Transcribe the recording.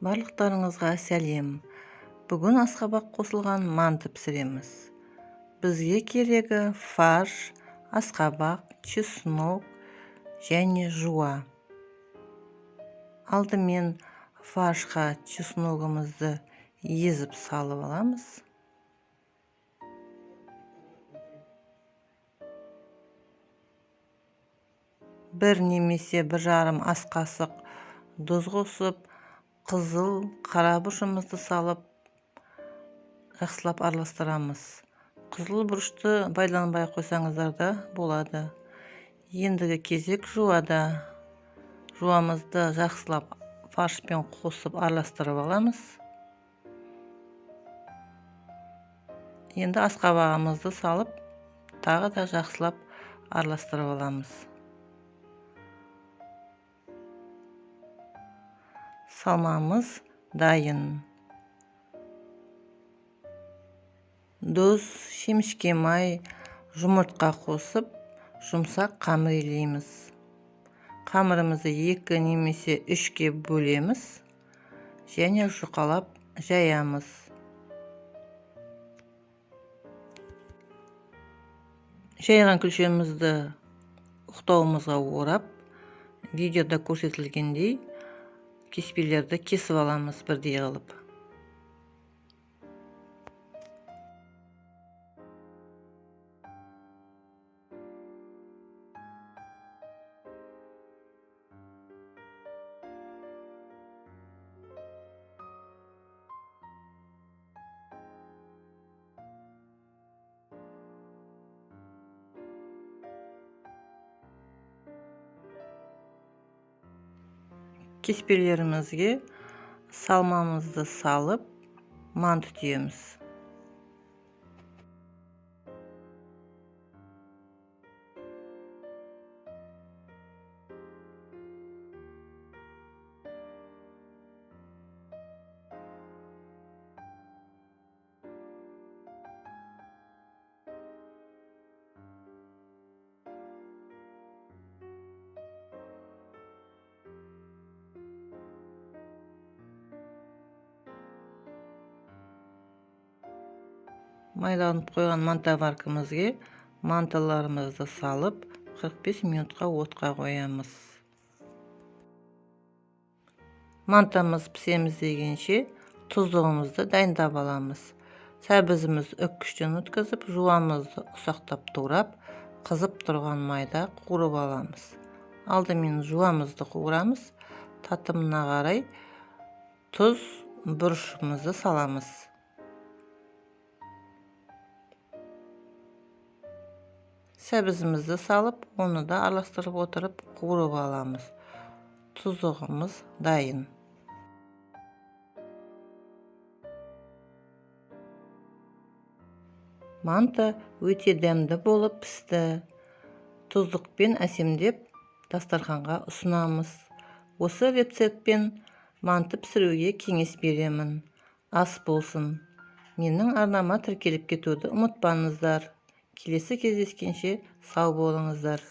Барлықтарыңызға сәлем! Бүгін асқабақ қосылған манты пісіреміз. Бізге керегі фарш, асқабақ, чеснок және жуа. Алдымен фаршқа чесногымызды езіп салып аламыз. 1 немесе 1,5 ас қасық тұз қосып, қызыл қара бұрышымызды салып, жақсылап араластырамыз. Қызыл бұрышты пайдаланбай қойсаңыздар да болады. Ендігі кезек жуада. Жуамызды жақсылап фаршпен қосып араластырып аламыз. Енді асқабағымызды салып, тағы да жақсылап араластырып аламыз. Салмамыз дайын. Тұз, шемішке май, жұмыртқа қосып, жұмсақ қамыр илейміз. Қамырымызды 2 немесе 3-ке бөлеміз және жұқалап жаямыз. Жайған күлшемізді ұқтауымызға орап, видеода көрсетілгендей кеспелерді кесіп аламыз бірдей қылып. Кеспелерімізге салмамызды салып, манты түйеміз. Майланып қойған мантоваркамызге манталарымызды салып, 45 минутқа отқа қоямыз. Мантамыз пісеміз дегенше тұздығымызды дайындап аламыз. Сәбізімізді үккіштен өткізіп, жуамызды ұсақтап турап, қызып тұрған майда қуырып аламыз. Алдымен жуамызды қуырамыз, татымына қарай тұз, бұрышымызды саламыз. Сәбізімізді салып, оны да араластырып отырып қуырып аламыз. Тұздығымыз дайын. Манты өте дәмді болып пісті. Тұздықпен әсемдеп дастарханға ұсынамыз. Осы рецептпен манты пісіруге кеңес беремін. Ас болсын. Менің арнама тіркеліп кетуді ұмытпаңыздар. Келесі кездескенше сау болыңыздар.